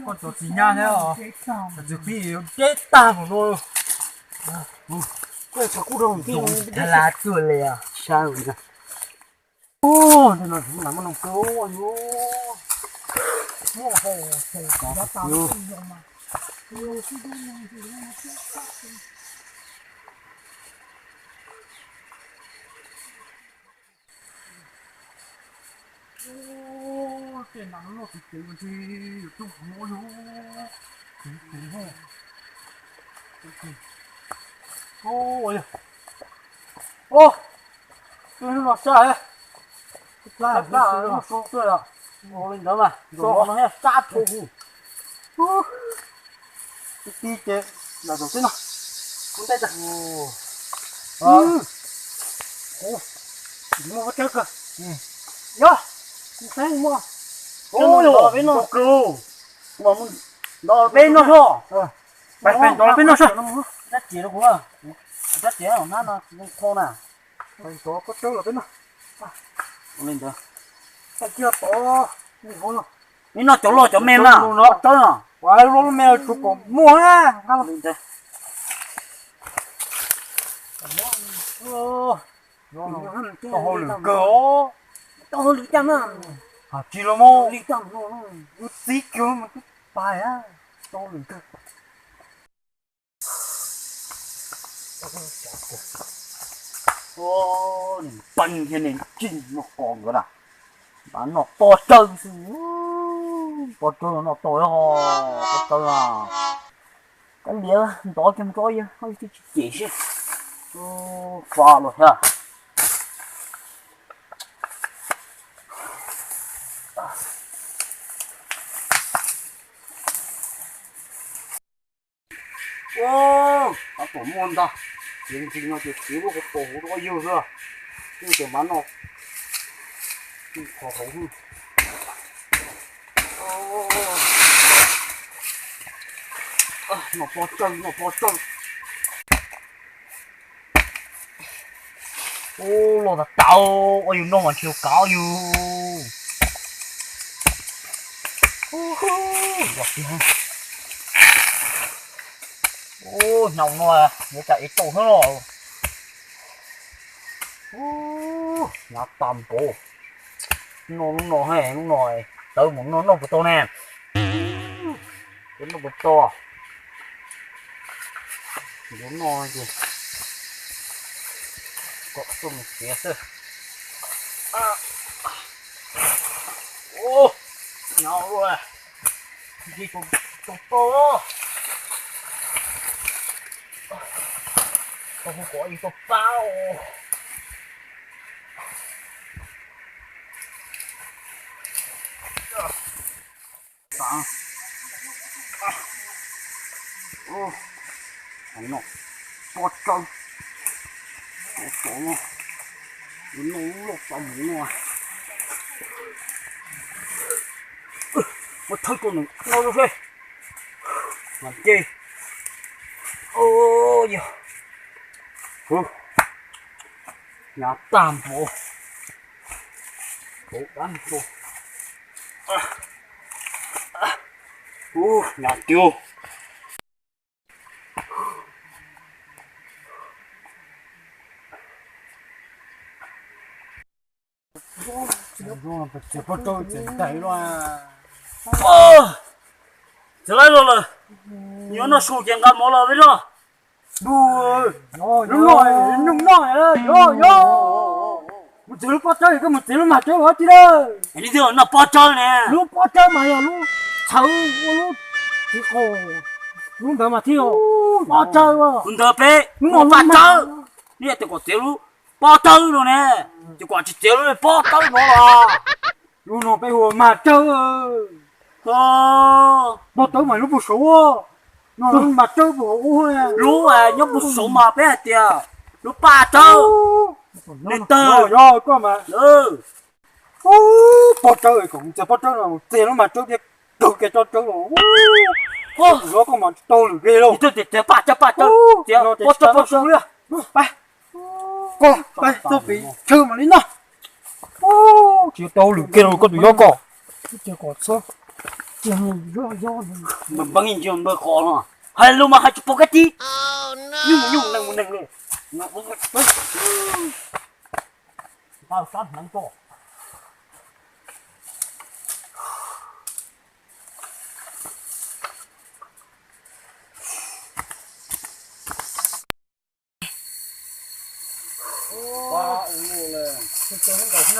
Koj cov txiv nyab thiab os, cov txiv qhib deb tag mus no. Tus thab lab tuaj li os. Tej no loj tiag tiag li, yuav coob heev yog. Ub, tus no sab, sab, sab tuaj los. Li ntawd mas, sab no sab tshua. Tib tib ces los zaum tib no. Kuv ntaus tag. Muaj pob tsawb kawg. Yog, kuv saib muaj. Ub, peb no, ntov peb no soj. Peb ntov peb no soj. Rab txiav rau kuv, rab txiav na, qho na. Ntov pob tsawb los peb no. Li ntawd. Tag kiag tod, ib no cov loj cov me na, pob tsawb no. Ua loj loj me tsuas pom muaj na. Li ntawd. Tau hauj lwm kawg os. Tau hauj lwm cas na. Tsis los mas, li cas no, lub txib kawg mas twb pais, tau hauj lwm kawg. Niam peeb thiab niam ntxawm, noj qos nkawd na. Mas noj pob tsawb xwb, pob tsawb noj tau, pob tsawb na. Kav liam ntov kiag mus rau yawg, yawg twb tsis cem siab. Fa los thiab. Tab tom muaj ntag, txiav ntsis no ces txiav lub ko taus hauv rau yawg xwb, yeej ces mas noj qhov hauv. Noj pob tsawb, noj pob tsawb. Ub, loj tas tas, ua yus noj mas ntshe kav yus. Ub, hnyav no yuav cas ev tau thiab los. Hnyav tag npaum. Noj lub no, lub no tawv mus noj, noj puas tau ne? Noj puas tau? Yuav noj ces kom txoj mus txiav xwb. Hnyav ua, ntshe tsis tau, tau hu kom yus tau pab os. Noj pob tsawb, pob tsawb no, noj loj tau mus no. Muab thawb rau nws no rau seb. Mas ces, yog, hnyav tag npaum. Hnyav tiag. Txiav lawv los lawm, yuav noj su ces nqa mov los peb noj. Lub no, lub no, yog, yog. Mus txiav lub pob tsawb, koj mus txiav lub mag tsawb los tsis lawm. Noj pob tsawb ne. Lub pob tsawb mas yog lub txhawv ua lub txiv qos, lub ntawd mas thiaj pob tsawb. Tus ntawd peb lub no pob tsawb, nej tias kom txiav lub pob tsawb no ne, ces kom tsis txiav lub pob tsawb no los. Lub no peb hu mag tsawb. Pob tsawb mas lub puag saud, no lub mag tsawb puag hauv ub. Lub nyob puag saud mas peb hais tias lub paj tsawb. Li tawg. Yog koj mas. Pob tsawb, kom txiav pob tsawb no, txiav lub mag tsawb thiab kawg kiag tsob tsawb los. Tus hlob koj mas tsis tau lwm li lauj. Txiav paj tsawb, paj tsawb, txiav pob tsawb, pob tsawb li. Pab, koj pab txoj pem chaw mam li noj. Tsis tau lwm kiag rau koj tus yob ko. Npawg npawg npawg qos no, hais lus mas hais tsis pom kab tib. Nyuj nyuj neeg mus neeg li. Tau sab hneev ko.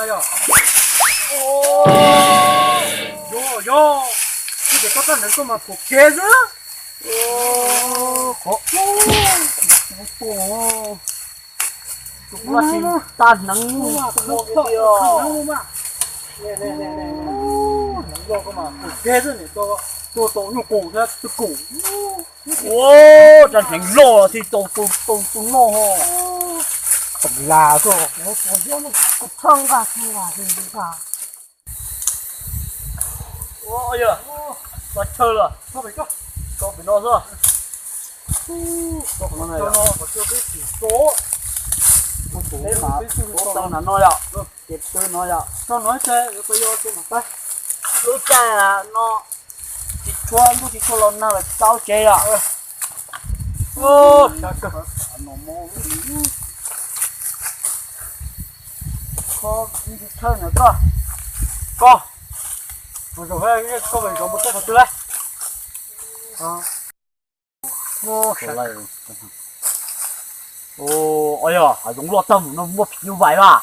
Yog, yog, yog, tias koj tag hneev koj mas pom kev xwb. Qhov tus tag hneev, hneev loj koj mas pom kev xwb, tua tau nyuj qus thiab twj kum. Ua, rab hneev loj thiaj tau tus noj ho. Lam xwb. Ua, yog, txog chaw lawm, txog pem no xwb. Peb mas tau na no yom, ces pw no yom. Lub caij no tsis tshua ntuj tsis tshua los nag lawm tsis tau tsev yom. Koj, koj, koj, koj mus teb qhov twg lawm? Yog hav zoov loj tag mus no muaj phim nyuj vais mas.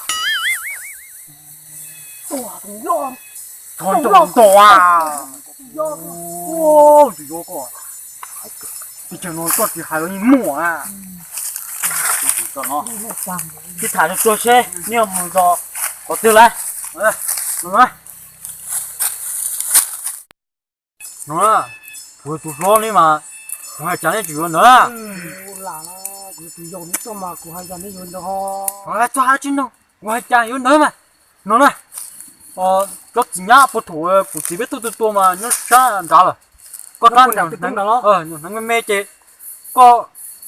Tog ntog a. Tus yuav koj, pes tsawg no koj tsis hais los yeej muaj a. Sib tham tsuag tsuag seb nej mus txog qhov twg lawm. No, kuv tus hlob ne mas, kuv hais cas neb tsis yuav ntawd. Kuv hais cas yuav ntawd mas, no na, cov txiv nyab puag thaum kuv txiv peb tuaj tua tua mas nyob sab nrad lawm. Koj rab nyuam hneev me me ces koj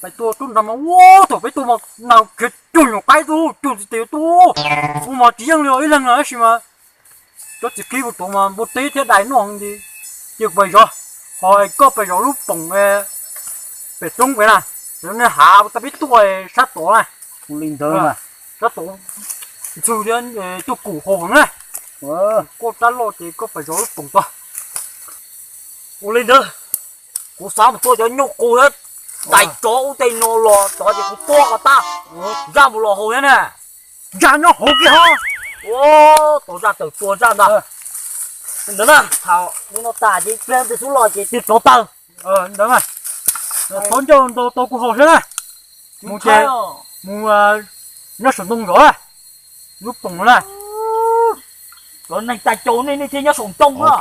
pais tua rub nrad mas ua thaum peb tua mas nag khiav cuag nyuam qaib tuaj cuag txiv tes tuaj, ua mas tsis yeej li ib leeg na tab sis mas cov txiv qhib puag thaum mas npua teb thiab dais noj heev li. Ces kuv pais zov, ho koj pais zov lub poom pem roob pem na, nej hav tau peb tuaj sab tod na. Li ntawd, sab tod ntxhw thiab tuaj kum hau heev na. Koj rab loj ces koj pais zov lub poom tod. Ua li ntawd, kuv xav mus tua cov nyuj qus thiab tais tsov ub tej no los tod ces kuv tua kom tag, zaj mus los haus thiab na. Zaj nyob hauv kiag ho. Ua, tau zaj tawm tua zaj ntag. Ntawd na, thaum li no tas ces pliag ntawd xub los ces twb tsov tawg. Ntawd, thov ncauj ntau tau kuv haus thiab na. Mus ces mus nyob saum ntoo zov lub poom no na. Cov neeg tas caus nej nej thiaj nyob saum ntoo na.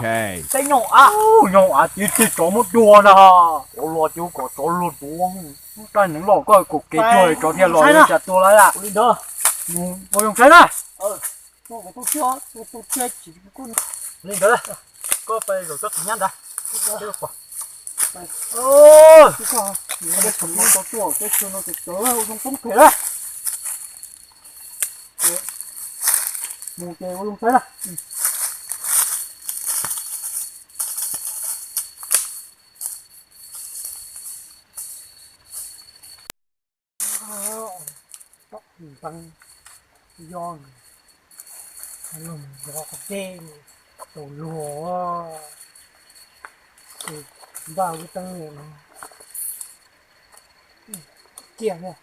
Peb nyob hauv av, nyob hauv av ces tej tsov muab dua na. Tsov los ces kom tsov luag tuav. Rab hneev loj koj kaum kev cuag tsov thiaj los li cas tua lawm. Mus ua zoo saib na. Li ntawd, koj pais zaum tsob txiv nyab ntawd. Tau tuaj, teb chaws no txawv txawv ua zoo poob phem lawm. Mus ces ua zoo saib na. Npab yog los zov qhov dej tau luag, ces npaj lub teeb no kiag thiab.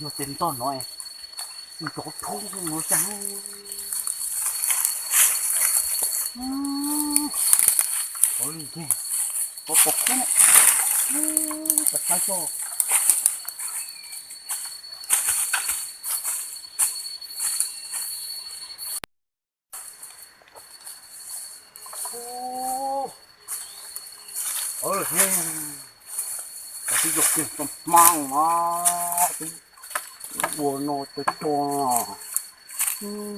Yog tes ntog no, Nrov thoob no cas. Ov li ntag, ov pom qub na. Ov, pom qab xyov. Ov, twb yog kiag tau hmab no, twb ua no cov cov,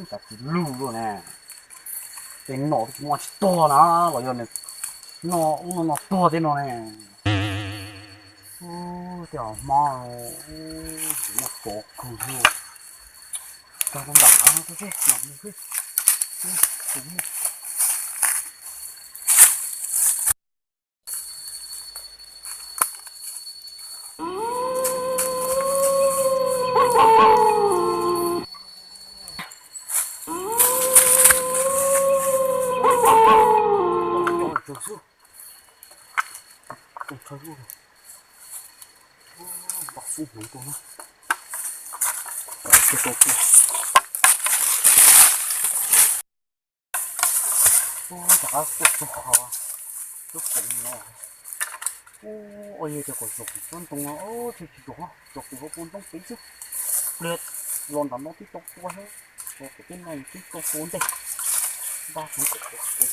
tsam tsis lug luaj ne. Tej no twb tsis muaj tsis tuag na, los yog nws no ub no no tuag tej no ne. Tej hmab no muaj tsov kawg li. Cog rau nram hav no xwb, mam mus xwb. Rov qab tuaj txog qhov lub koom no. Ua yog tias kom zaum tsob ntoo no, tsis tsis zaum, zaum pem hauv paus ntoo pem xwb. Pliag los nram no twb tau tua thiab, tua pem tej no twb tau tua ntej. Npaj tsev kom tua. Tsis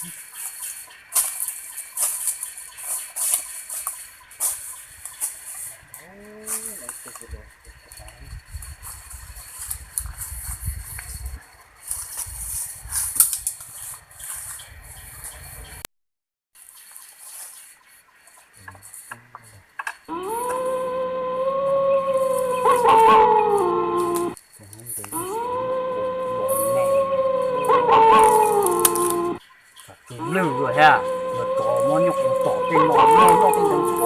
lwj lawm thiab, yuav rov muab nyuj qus tom tej no noj noj tej ntawd xwb.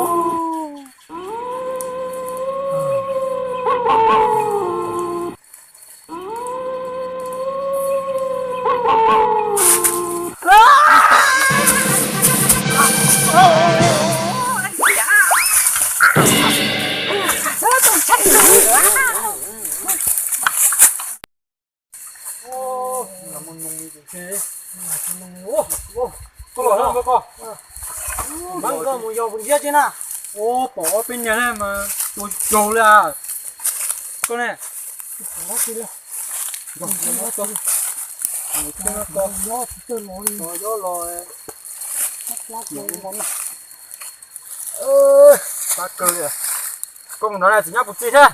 Koj los koj, koj mus yos kuv ntxiab tsis na. Ua pom ob peb niag ne mas tua tsis raug li. Koj ne, tab kawg li. Koj mus nrad na, txiv nyab puas txi thiab?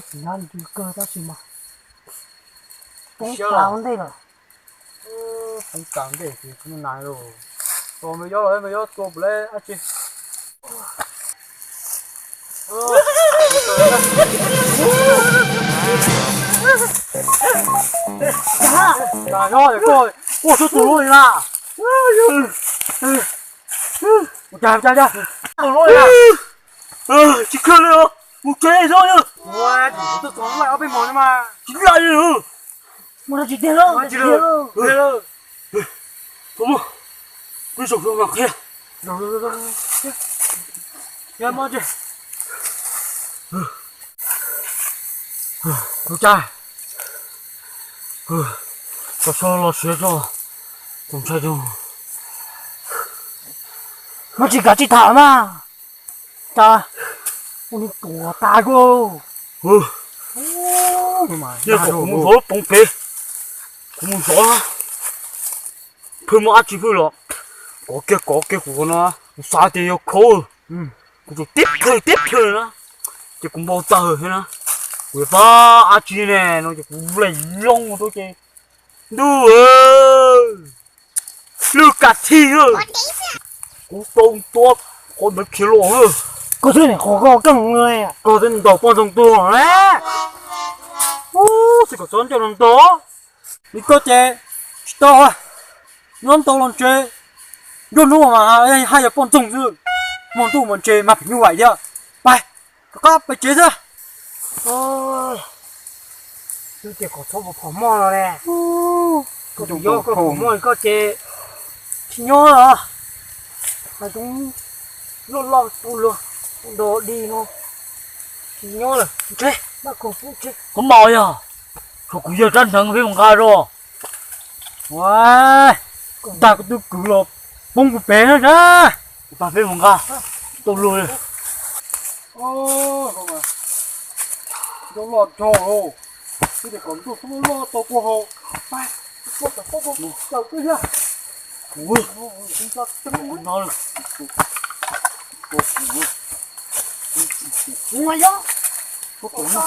Txiv nyab nti kawg tab sis mas poob tas ntej lawm. Poob tas ntej ces kuv mus nais lauj. Tos me yob los me yob tua puas lab dab tsi. Koj ua suab tus lub li na. Ua cas, ua cas, ua cas? Tus lub li na. Tsis kawg li os, mus tsev xwb. Ua, tus tus lub ob peb mos no mas tsis laj li. Mus no tsis tiag lauj. Tsis tiag lauj. Thaum mus, peb zaum no mas qhia. Ua cas, koj soj los siav tso, tus ntshai tus. Muab tsis kav tsij tham mas. Cas ua nws tuag tas koj. Yog kom kuv mus zov lub poov pem, kuv mus zov, phwj muaj dab tsi phwj los kov kiag kov kiag kuv no, kuv xav tias yog khaub, kuv tus tib plhawg tib plhawg na, ces kuv npau taws thiab na, kuv yuav pab dab tsi ne no ces kuv vlees loo rau ces ntuj, lwj kas thij, kuv tau tua qhov ntawd khiav los. Koj twb niam qhuas koj koj mus, koj twb ntaus poj ntxoog tuag na. Xij kom txhob ncauj no ntaus, nws koj ces tsis tau, nyob ntau los ntse, nruab hnub mas haj yog poj ntxoog xwb, hmo ntuj mas ntse mas phim nyuj vais thiab. Pais, rov qab pais tsev xwb. Twb tias kom txhob ua phom moj no ne. Koj tus yob koj phom moj koj ces tsis nyob los, mas tus loj loj tu luag tu do dig no tsis nyob lawm, ntshe maj kog pub tsev. Koj mos yog, Kuv yawg rab hneev peb mus nqa zog. Ua, tag kuv twb kwv los poob kuv pem na sab. Kuv pab peb mus nqa tau luag li. Ntuj loj dhau, twb tias kom ntuj loj tau kua haus, pab, koj tau pab mus tsaws twb yog. Ui, no, ua yog, ua